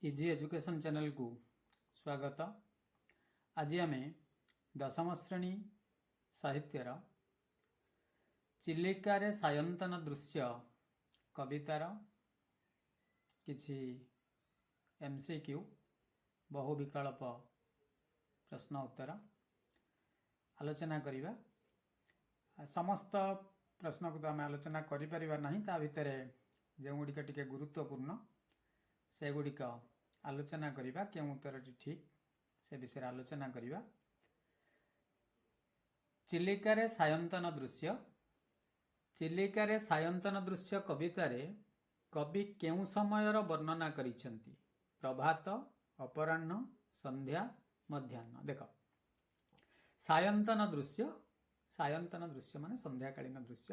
Easy education ଚ୍ୟାନେଲକୁ ସ୍ୱାଗତ। ଆଜି ଆମେ ଦଶମ ଶ୍ରେଣୀ ସାହିତ୍ୟର ଚିଲିକାରେ ସାୟନ୍ତନ ଦୃଶ୍ୟ କବିତାର କିଛି ଏମ୍ସିକ୍ୟୁ, ବହୁ ବିକଳ୍ପ ପ୍ରଶ୍ନ ଉତ୍ତର ଆଲୋଚନା କରିବା। ସମସ୍ତ ପ୍ରଶ୍ନକୁ ତ ଆମେ ଆଲୋଚନା କରିପାରିବା ନାହିଁ। ତା ଭିତରେ ଯେଉଁଗୁଡ଼ିକ ଟିକେ ଗୁରୁତ୍ୱପୂର୍ଣ୍ଣ, ସେଗୁଡ଼ିକ ଆଲୋଚନା କରିବା। କେଉଁ ଉତ୍ତରଟି ଠିକ୍, ସେ ବିଷୟରେ ଆଲୋଚନା କରିବା। ଚିଲିକାରେ ସାୟନ୍ତନ ଦୃଶ୍ୟ। ଚିଲିକାରେ ସାୟନ୍ତନ ଦୃଶ୍ୟ କବିତାରେ କବି କେଉଁ ସମୟର ବର୍ଣ୍ଣନା କରିଛନ୍ତି? ପ୍ରଭାତ, ଅପରାହ୍ନ, ସନ୍ଧ୍ୟା, ମଧ୍ୟାହ୍ନ। ଦେଖ, ସାୟନ୍ତନ ଦୃଶ୍ୟ। ସାୟନ୍ତନ ଦୃଶ୍ୟ ମାନେ ସନ୍ଧ୍ୟାକାଳୀନ ଦୃଶ୍ୟ।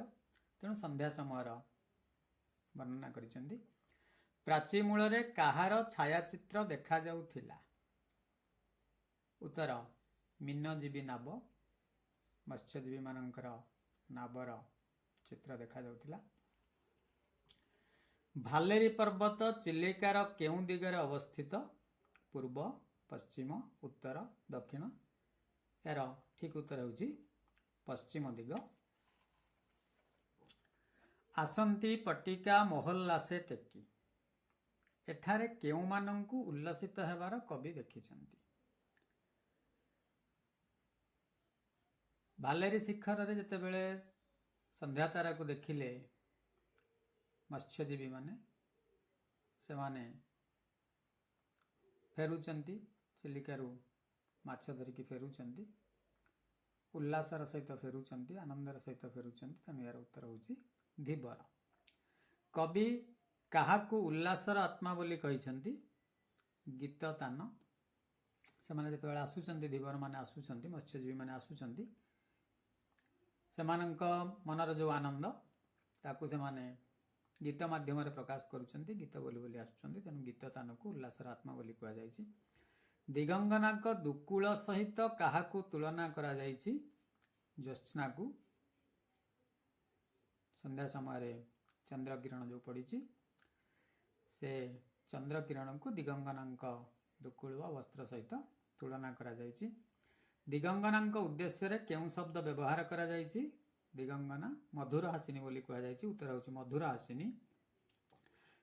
ତେଣୁ ସନ୍ଧ୍ୟା ସମୟର ବର୍ଣ୍ଣନା କରିଛନ୍ତି। ପ୍ରାଚୀ ମୂଳରେ କାହାର ଛାୟାଚିତ୍ର ଦେଖାଯାଉଥିଲା? ଉତ୍ତର, ମୀନଜୀବୀ ନାବ, ମତ୍ସ୍ୟଜୀବୀମାନଙ୍କର ନାବର ଚିତ୍ର ଦେଖାଯାଉଥିଲା। ଭାଲେରୀ ପର୍ବତ ଚିଲିକାର କେଉଁ ଦିଗରେ ଅବସ୍ଥିତ? ପୂର୍ବ, ପଶ୍ଚିମ, ଉତ୍ତର, ଦକ୍ଷିଣ। ଏହାର ଠିକ ଉତ୍ତର ହେଉଛି ପଶ୍ଚିମ ଦିଗ। ଆସନ୍ତି ପଟିକା ମହୋଲ୍ଲାସେ ଟେକି, ଏଠାରେ କେଉଁମାନଙ୍କୁ ଉଲ୍ଲସିତ ହେବାର କବି ଦେଖିଛନ୍ତି? ଭାଲେରୀ ଶିଖରରେ ଯେତେବେଳେ ସନ୍ଧ୍ୟା ତାରାକୁ ଦେଖିଲେ ମତ୍ସ୍ୟଜୀବୀମାନେ, ସେମାନେ ଫେରୁଛନ୍ତି, ଚିଲିକାରୁ ମାଛ ଧରିକି ଫେରୁଛନ୍ତି, ଉଲ୍ଲାସର ସହିତ ଫେରୁଛନ୍ତି, ଆନନ୍ଦର ସହିତ ଫେରୁଛନ୍ତି। ତେଣୁ ଏହାର ଉତ୍ତର ହେଉଛି ଧୀବର। କବି କାହାକୁ ଉଲ୍ଲାସର ଆତ୍ମା ବୋଲି କହିଛନ୍ତି? ଗୀତ ତାନ। ସେମାନେ ଯେତେବେଳେ ଆସୁଛନ୍ତି, ଧୀବରମାନେ ଆସୁଛନ୍ତି, ମତ୍ସ୍ୟଜୀବୀମାନେ ଆସୁଛନ୍ତି, ସେମାନଙ୍କ ମନର ଯେଉଁ ଆନନ୍ଦ, ତାକୁ ସେମାନେ ଗୀତ ମାଧ୍ୟମରେ ପ୍ରକାଶ କରୁଛନ୍ତି, ଗୀତ ବୋଲି ବୋଲି ଆସୁଛନ୍ତି। ତେଣୁ ଗୀତ ତାନକୁ ଉଲ୍ଲାସର ଆତ୍ମା ବୋଲି କୁହାଯାଇଛି। ଦିଗଙ୍ଗନାଙ୍କ ଦୁକୁଳ ସହିତ କାହାକୁ ତୁଳନା କରାଯାଇଛି? ଜ୍ୟୋତ୍ସ୍ନାକୁ। ସନ୍ଧ୍ୟା ସମୟରେ ଚନ୍ଦ୍ରକିରଣ ଯେଉଁ ପଡ଼ିଛି, ସେ ଚନ୍ଦ୍ରକିରଣକୁ ଦିଗଙ୍ଗନାଙ୍କ ଦୁକୁଳୁଆ ବସ୍ତ୍ର ସହିତ ତୁଳନା କରାଯାଇଛି। ଦିଗଙ୍ଗନାଙ୍କ ଉଦ୍ଦେଶ୍ୟରେ କେଉଁ ଶବ୍ଦ ବ୍ୟବହାର କରାଯାଇଛି? ଦିଗଙ୍ଗନା ମଧୁର ହାସିନୀ ବୋଲି କୁହାଯାଇଛି। ଉତ୍ତର ହେଉଛି ମଧୁର ହାସିନୀ।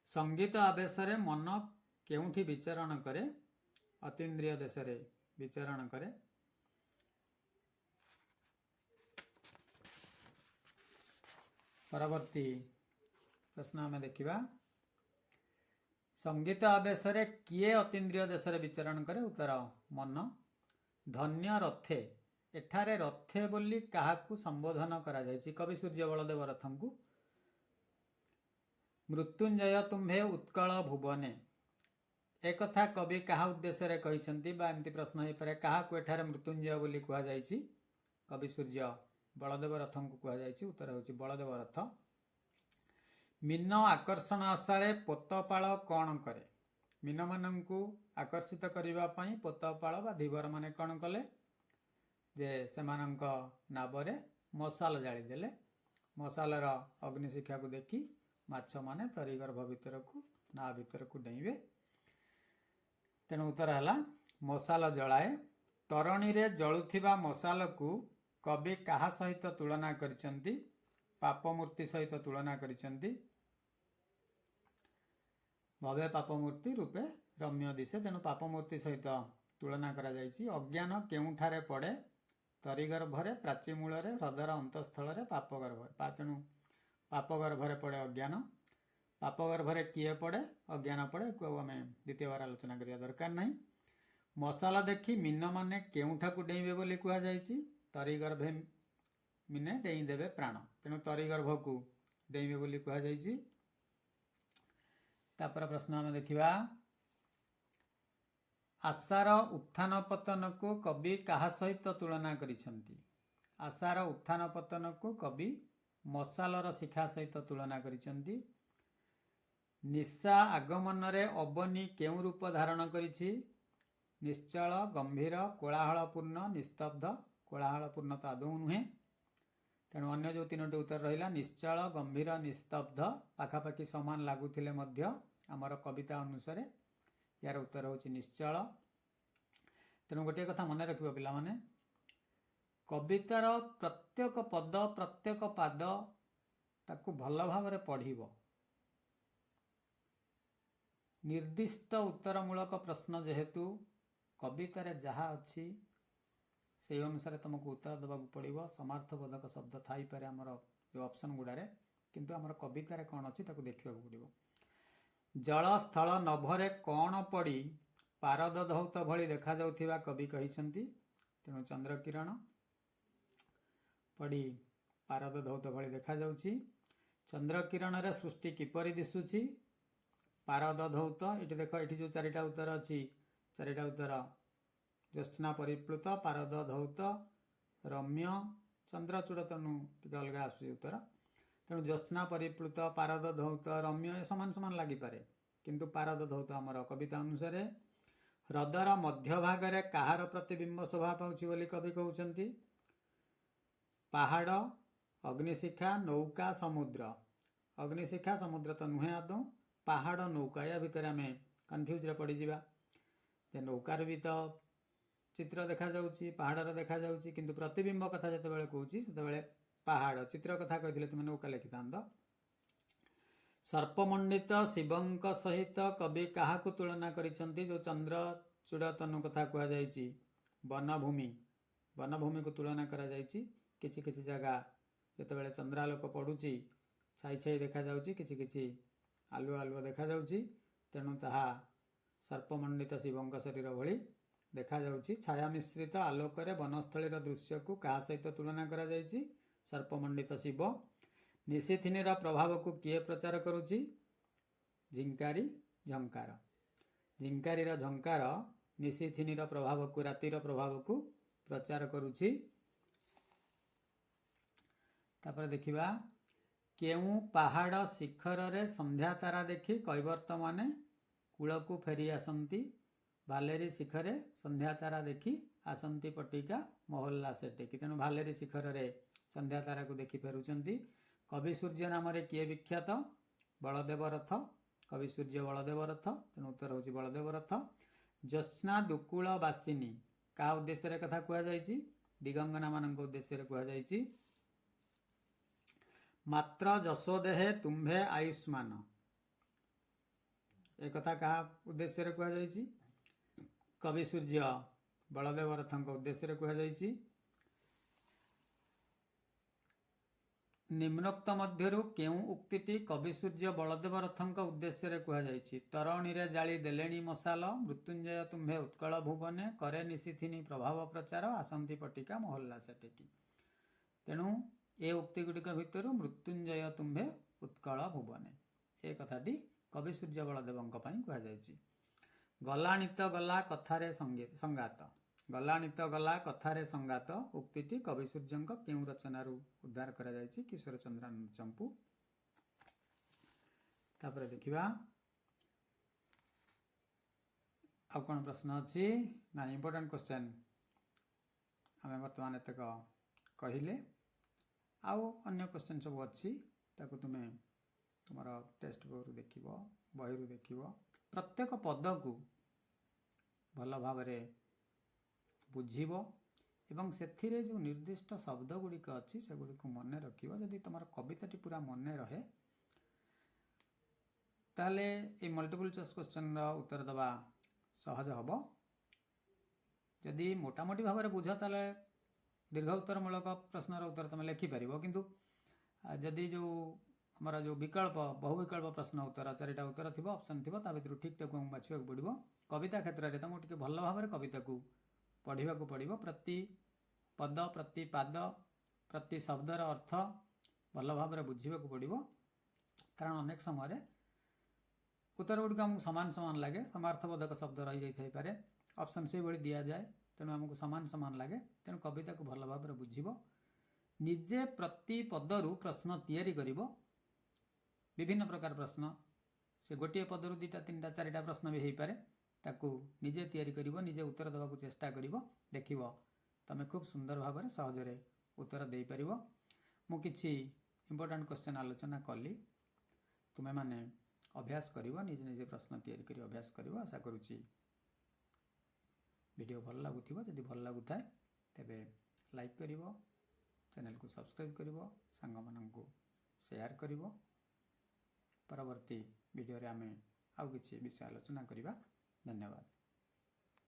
ସଙ୍ଗୀତ ଆବେଶରେ ମନ କେଉଁଠି ବିଚରଣ କରେ? ଅତୀନ୍ଦ୍ରିୟ ଦେଶରେ ବିଚରଣ କରେ। ପରବର୍ତ୍ତୀ ପ୍ରଶ୍ନ ଆମେ ଦେଖିବା। ସଙ୍ଗୀତ ଆବେଶରେ କିଏ ଅତୀନ୍ଦ୍ରିୟ ଦେଶରେ ବିଚରଣ କରେ? ଉତ୍ତର, ମନ। ଧନ୍ୟ ରଥେ, ଏଠାରେ ରଥେ ବୋଲି କାହାକୁ ସମ୍ବୋଧନ କରାଯାଇଛି? କବି ସୂର୍ଯ୍ୟ ବଳଦେବ ରଥଙ୍କୁ। ମୃତ୍ୟୁଞ୍ଜୟ ତୁମ୍ଭେ ଉତ୍କଳ ଭୁବନେ, ଏକଥା କବି କାହା ଉଦ୍ଦେଶ୍ୟରେ କହିଛନ୍ତି? ବା ଏମିତି ପ୍ରଶ୍ନ ହେଇପାରେ, କାହାକୁ ଏଠାରେ ମୃତ୍ୟୁଞ୍ଜୟ ବୋଲି କୁହାଯାଇଛି? କବି ସୂର୍ଯ୍ୟ ବଳଦେବ ରଥଙ୍କୁ କୁହାଯାଇଛି। ଉତ୍ତର ହେଉଛି ବଳଦେବ ରଥ। ମୀନ ଆକର୍ଷଣ ଆଶାରେ ପୋତପାଳ କ'ଣ କରେ? ମୀନମାନଙ୍କୁ ଆକର୍ଷିତ କରିବା ପାଇଁ ପୋତପାଳ ବା ଧୀବରମାନେ କ'ଣ କଲେ ଯେ ସେମାନଙ୍କ ନାବରେ ମଶାଲ ଜାଳିଦେଲେ। ମଶାଲର ଅଗ୍ନିଶିଖାକୁ ଦେଖି ମାଛମାନେ ତରିଗର୍ଭ ଭିତରକୁ, ନାଆ ଭିତରକୁ ଡେଇଁବେ। ତେଣୁ ଉତ୍ତର ହେଲା ମଶାଲ ଜଳାଏ। ତରଣୀରେ ଜଳୁଥିବା ମଶାଲକୁ କବି କାହା ସହିତ ତୁଳନା କରିଛନ୍ତି? ପାପମୂର୍ତ୍ତି ସହିତ ତୁଳନା କରିଛନ୍ତି। ଭବେ ପାପମୂର୍ତ୍ତି ରୂପେ ରମ୍ୟ ଦିଶେ। ତେଣୁ ପାପମୂର୍ତ୍ତି ସହିତ ତୁଳନା କରାଯାଇଛି। ଅଜ୍ଞାନ କେଉଁଠାରେ ପଡ଼େ? ତରିଗର୍ଭରେ, ପ୍ରାଚୀମୂଳରେ, ହ୍ରଦର ଅନ୍ତଃସ୍ଥଳରେ, ପାପଗର୍ଭରେ। ତେଣୁ ପାପଗର୍ଭରେ ପଡ଼େ ଅଜ୍ଞାନ। ପାପଗର୍ଭରେ କିଏ ପଡ଼େ? ଅଜ୍ଞାନ ପଡ଼େ। ଆଉ ଆମେ ଦ୍ୱିତୀୟ ବାର ଆଲୋଚନା କରିବା ଦରକାର ନାହିଁ। ମଶାଲ ଦେଖି ମୀନମାନେ କେଉଁଠାକୁ ଡେଇଁବେ ବୋଲି କୁହାଯାଇଛି? ତରିଗର୍ଭେ ମୀନେ ଡେଇଁ ଦେବେ ପ୍ରାଣ। ତେଣୁ ତରିଗର୍ଭକୁ ଡେଇଁବେ ବୋଲି କୁହାଯାଇଛି। ତାପରେ ପ୍ରଶ୍ନ ଆମେ ଦେଖିବା। ଆଶାର ଉତ୍ଥାନ ପତନକୁ କବି କାହା ସହିତ ତୁଳନା କରିଛନ୍ତି? ଆଶାର ଉତ୍ଥାନ ପତନକୁ କବି ମଶାଲର ଶିଖା ସହିତ ତୁଳନା କରିଛନ୍ତି। ନିଶା ଆଗମନରେ ଅବନୀ କେଉଁ ରୂପ ଧାରଣ କରିଛି? ନିଶ୍ଚଳ, ଗମ୍ଭୀର, କୋଳାହଳପୂର୍ଣ୍ଣ, ନିସ୍ତବ୍ଧ। କୋଳାହଳପୂର୍ଣ୍ଣ ତ ଆଦୌ ନୁହେଁ। ତେଣୁ ଅନ୍ୟ ଯେଉଁ ତିନୋଟି ଉତ୍ତର ରହିଲା, ନିଶ୍ଚଳ, ଗମ୍ଭୀର, ନିସ୍ତବ୍ଧ, ପାଖାପାଖି ସମାନ ଲାଗୁଥିଲେ ମଧ୍ୟ ଆମର କବିତା ଅନୁସାରେ ଏହାର ଉତ୍ତର ହେଉଛି ନିଶ୍ଚଳ। ତେଣୁ ଗୋଟିଏ କଥା ମନେ ରଖିବ ପିଲାମାନେ, କବିତାର ପ୍ରତ୍ୟେକ ପଦ, ପ୍ରତ୍ୟେକ ପାଦ ତାକୁ ଭଲ ଭାବରେ ପଢ଼ିବ। ନିର୍ଦ୍ଦିଷ୍ଟ ଉତ୍ତରମୂଳକ ପ୍ରଶ୍ନ ଯେହେତୁ, କବିତାରେ ଯାହା ଅଛି ସେଇ ଅନୁସାରେ ତୁମକୁ ଉତ୍ତର ଦେବାକୁ ପଡ଼ିବ। ସମାର୍ଥବୋଧକ ଶବ୍ଦ ଥାଇପାରେ ଆମର ଯେଉଁ ଅପସନ୍ ଗୁଡ଼ାରେ, କିନ୍ତୁ ଆମର କବିତାରେ କ'ଣ ଅଛି ତାକୁ ଦେଖିବାକୁ ପଡ଼ିବ। ଜଳ, ସ୍ଥଳ, ନଭରେ କ'ଣ ପଡ଼ି ପାରଦ ଧୌତ ଭଳି ଦେଖାଯାଉଥିବା କବି କହିଛନ୍ତି? ତେଣୁ ଚନ୍ଦ୍ରକିରଣ ପଡ଼ି ପାରଦ ଧୌତ ଭଳି ଦେଖାଯାଉଛି। ଚନ୍ଦ୍ରକିରଣରେ ସୃଷ୍ଟି କିପରି ଦିଶୁଛି? ପାରଦ ଧୌତ। ଏଠି ଦେଖ, ଏଠି ଯେଉଁ ଚାରିଟା ଉତ୍ତର ଅଛି, ଚାରିଟା ଉତ୍ତର ଜ୍ୟୋତ୍ସ୍ନା ପରିପ୍ଲୁତ, ପାରଦ ଧୌତ, ରମ୍ୟ, ଚନ୍ଦ୍ରଚୂଡ଼, ତେଣୁ ଟିକେ ଅଲଗା ଆସୁଛି ଉତ୍ତର। ତେଣୁ ଜ୍ୟୋତ୍ସ୍ନା ପରିପ୍ଲୁତ, ପାରଦ ଧୌତ, ରମ୍ୟ ଏ ସମାନ ସମାନ ଲାଗିପାରେ, କିନ୍ତୁ ପାରଦ ଧୌତ ଆମର କବିତା ଅନୁସାରେ। ହ୍ରଦର ମଧ୍ୟଭାଗରେ କାହାର ପ୍ରତିବିମ୍ବ ଶୋଭା ପାଉଛି ବୋଲି କବି କହୁଛନ୍ତି? ପାହାଡ଼, ଅଗ୍ନିଶିଖା, ନୌକା, ସମୁଦ୍ର। ଅଗ୍ନିଶିଖା, ସମୁଦ୍ର ତ ନୁହେଁ ଆଦୌ। ପାହାଡ଼, ନୌକା, ୟା ଭିତରେ ଆମେ କନଫ୍ୟୁଜରେ ପଡ଼ିଯିବା ଯେ ନୌକାର ବି ତ ଚିତ୍ର ଦେଖାଯାଉଛି, ପାହାଡ଼ର ଦେଖାଯାଉଛି, କିନ୍ତୁ ପ୍ରତିବିମ୍ବ କଥା ଯେତେବେଳେ କହୁଛି ସେତେବେଳେ ପାହାଡ଼। ଚିତ୍ର କଥା କହିଥିଲେ ତୁମେ ନୌକା ଲେଖିଥାନ୍ତ। ସର୍ପମଣ୍ଡିତ ଶିବଙ୍କ ସହିତ କବି କାହାକୁ ତୁଳନା କରିଛନ୍ତି? ଯେଉଁ ଚନ୍ଦ୍ରଚୂଡ଼ ତନୁ କଥା କୁହାଯାଇଛି, ବନଭୂମି, ବନଭୂମିକୁ ତୁଳନା କରାଯାଇଛି। କିଛି କିଛି ଜାଗା ଯେତେବେଳେ ଚନ୍ଦ୍ରାଲୋକ ପଡ଼ୁଛି ଛାଇ ଛାଇ ଦେଖାଯାଉଛି, କିଛି କିଛି ଆଲୁଅ ଆଲୁଅ ଦେଖାଯାଉଛି, ତେଣୁ ତାହା ସର୍ପମଣ୍ଡିତ ଶିବଙ୍କ ଶରୀର ଭଳି ଦେଖାଯାଉଛି। ଛାୟା ମିଶ୍ରିତ ଆଲୋକରେ ବନସ୍ଥଳୀର ଦୃଶ୍ୟକୁ କାହା ସହିତ ତୁଳନା କରାଯାଇଛି? ସର୍ପମଣ୍ଡିତ ଶିବ। ନିଶିଥିନୀର ପ୍ରଭାବକୁ କିଏ ପ୍ରଚାର କରୁଛି? ଝିଙ୍କାରି ଝଙ୍କାର। ଝିଙ୍କାରିର ଝଙ୍କାର ନିଶିଥିନୀର ପ୍ରଭାବକୁ, ରାତିର ପ୍ରଭାବକୁ ପ୍ରଚାର କରୁଛି। ତାପରେ ଦେଖିବା, କେଉଁ ପାହାଡ଼ ଶିଖରରେ ସନ୍ଧ୍ୟା ତାରା ଦେଖି କୈବର୍ତ୍ତମାନେ କୂଳକୁ ଫେରି ଆସନ୍ତି? ଭାଲେରୀ ଶିଖରେ ସନ୍ଧ୍ୟା ତାରା ଦେଖି ଆସନ୍ତି ପଟିକା ମହଲ୍ଲା ସେଟିକି। ତେଣୁ ଭାଲେରୀ ଶିଖରରେ ସନ୍ଧ୍ୟା ତାରାକୁ ଦେଖି ଫେରୁଛନ୍ତି। କବି ସୂର୍ଯ୍ୟ ନାମରେ କିଏ ବିଖ୍ୟାତ? ବଳଦେବ ରଥ। କବି ସୂର୍ଯ୍ୟ ବଳଦେବ ରଥ, ତେଣୁ ଉତ୍ତର ହେଉଛି ବଳଦେବ ରଥ। ଜ୍ୟୋତ୍ସ୍ନା ଦୁକୁଳ ବାସିନୀ କାହା ଉଦ୍ଦେଶ୍ୟରେ କଥା କୁହାଯାଇଛି? ଦିଗଙ୍ଗନାମାନଙ୍କ ଉଦ୍ଦେଶ୍ୟରେ କୁହାଯାଇଛି। ମାତ୍ର ଯଶୋଦେହେ ତୁମ୍ଭେ ଆୟୁଷ୍ମାନ, ଏକଥା କାହା ଉଦ୍ଦେଶ୍ୟରେ କୁହାଯାଇଛି? କବି ସୂର୍ଯ୍ୟ ବଳଦେବ ରଥଙ୍କ ଉଦ୍ଦେଶ୍ୟରେ କୁହାଯାଇଛି। ନିମ୍ନୋକ୍ତ ମଧ୍ୟରୁ କେଉଁ ଉକ୍ତିଟି କବି ସୂର୍ଯ୍ୟ ବଳଦେବ ରଥଙ୍କ ଉଦ୍ଦେଶ୍ୟରେ କୁହାଯାଇଛି? ତରଣୀରେ ଜାଳି ଦେଲେଣି ମଶାଲ, ମୃତ୍ୟୁଞ୍ଜୟ ତୁମ୍ଭେ ଉତ୍କଳ ଭୁବନେ, କରେ ନିଶିଥିନୀ ପ୍ରଭାବ ପ୍ରଚାର, ଆସନ୍ତି ପଟିକା ମହଲ୍ଲା ସେଟିକି। ତେଣୁ ଏ ଉକ୍ତି ଗୁଡ଼ିକ ଭିତରୁ ମୃତ୍ୟୁଞ୍ଜୟ ତୁମ୍ଭେ ଉତ୍କଳ ଭୁବନେ, ଏ କଥାଟି କବି ସୂର୍ଯ୍ୟ ବଳଦେବଙ୍କ ପାଇଁ କୁହାଯାଇଛି। ଗଲାଣି ତ ଗଲା କଥାରେ ସଙ୍ଗାତ, ଗଲାଣି ତ ଗଲା କଥାରେ ସଙ୍ଗାତ ଉକ୍ତିଟି କବି ସୂର୍ଯ୍ୟଙ୍କ କେଉଁ ରଚନାରୁ ଉଦ୍ଧାର କରାଯାଇଛି? କିଶୋର ଚନ୍ଦ୍ରାନନ୍ଦ ଚମ୍ପୁ। ତାପରେ ଦେଖିବା ଆଉ କ'ଣ ପ୍ରଶ୍ନ ଅଛି ନା ଇମ୍ପୋର୍ଟାଣ୍ଟ କ୍ୱେଶ୍ଚନ୍ ଆମେ ବର୍ତ୍ତମାନ ଏତକ କହିଲେ। ଆଉ ଅନ୍ୟ କ୍ୱେଶ୍ଚନ୍ ସବୁ ଅଛି, ତାକୁ ତୁମେ ତୁମର ଟେକ୍ସଟ ବୁକ୍ରୁ ଦେଖିବ, ବହିରୁ ଦେଖିବ। ପ୍ରତ୍ୟେକ ପଦକୁ ଭଲ ଭାବରେ ବୁଝିବ ଏବଂ ସେଥିରେ ଯେଉଁ ନିର୍ଦ୍ଦିଷ୍ଟ ଶବ୍ଦ ଗୁଡ଼ିକ ଅଛି ସେଗୁଡ଼ିକୁ ମନେ ରଖିବ। ଯଦି ତୁମର କବିତାଟି ପୁରା ମନେ ରହେ ତାହେଲେ ଏଇ ମଲ୍ଟିପୁଲ୍ ଚଏସ୍ କ୍ୱେଶ୍ଚନ୍ର ଉତ୍ତର ଦେବା ସହଜ ହେବ। ଯଦି ମୋଟାମୋଟି ଭାବରେ ବୁଝ ତାହେଲେ ଦୀର୍ଘ ଉତ୍ତରମୂଳକ ପ୍ରଶ୍ନର ଉତ୍ତର ତୁମେ ଲେଖିପାରିବ, କିନ୍ତୁ ଯଦି ଯେଉଁ ଆମର ଯେଉଁ ବିକଳ୍ପ ବହୁ ବିକଳ୍ପ ପ୍ରଶ୍ନ ଉତ୍ତର ଚାରିଟା ଉତ୍ତର ଥିବ, ଅପସନ୍ ଥିବ, ତା ଭିତରୁ ଠିକ୍ଟାକୁ ଆମକୁ ବାଛିବାକୁ ପଡ଼ିବ। କବିତା କ୍ଷେତ୍ରରେ ତୁମକୁ ଟିକେ ଭଲ ଭାବରେ କବିତାକୁ ପଢ଼ିବାକୁ ପଡ଼ିବ। ପ୍ରତି ପଦ, ପ୍ରତି ପାଦ, ପ୍ରତି ଶବ୍ଦର ଅର୍ଥ ଭଲ ଭାବରେ ବୁଝିବାକୁ ପଡ଼ିବ, କାରଣ ଅନେକ ସମୟରେ ଉତ୍ତର ଗୁଡ଼ିକ ଆମକୁ ସମାନ ସମାନ ଲାଗେ, ସମାର୍ଥବୋଧକ ଶବ୍ଦ ରହିଯାଇଥାଇପାରେ, ଅପସନ୍ ସେଇଭଳି ଦିଆଯାଏ, ତେଣୁ ଆମକୁ ସମାନ ସମାନ ଲାଗେ। ତେଣୁ କବିତାକୁ ଭଲ ଭାବରେ ବୁଝିବ, ନିଜେ ପ୍ରତି ପଦରୁ ପ୍ରଶ୍ନ ତିଆରି କରିବ। ବିଭିନ୍ନ ପ୍ରକାର ପ୍ରଶ୍ନ, ସେ ଗୋଟିଏ ପଦରୁ ଦୁଇଟା, ତିନିଟା, ଚାରିଟା ପ୍ରଶ୍ନ ବି ହେଇପାରେ, ତାକୁ ନିଜେ ତିଆରି କରିବ, ନିଜେ ଉତ୍ତର ଦେବାକୁ ଚେଷ୍ଟା କରିବ। ଦେଖିବ ତମେ ଖୁବ୍ ସୁନ୍ଦର ଭାବରେ ସହଜରେ ଉତ୍ତର ଦେଇପାରିବ। ମୁଁ କିଛି ଇମ୍ପୋର୍ଟାଣ୍ଟ କ୍ୱେଶ୍ଚନ୍ ଆଲୋଚନା କଲି, ତୁମେମାନେ ଅଭ୍ୟାସ କରିବ, ନିଜେ ନିଜେ ପ୍ରଶ୍ନ ତିଆରି କରି ଅଭ୍ୟାସ କରିବ। ଆଶା କରୁଛି ଭିଡ଼ିଓ ଭଲ ଲାଗୁଥିବ। ଯଦି ଭଲ ଲାଗୁଥାଏ, ତେବେ ଲାଇକ୍ କରିବ, ଚ୍ୟାନେଲକୁ ସବସ୍କ୍ରାଇବ୍ କରିବ, ସାଙ୍ଗମାନଙ୍କୁ ସେୟାର କରିବ। ପରବର୍ତ୍ତୀ ଭିଡ଼ିଓରେ ଆମେ ଆଉ କିଛି ବିଷୟ ଆଲୋଚନା କରିବା। ଧନ୍ୟବାଦ।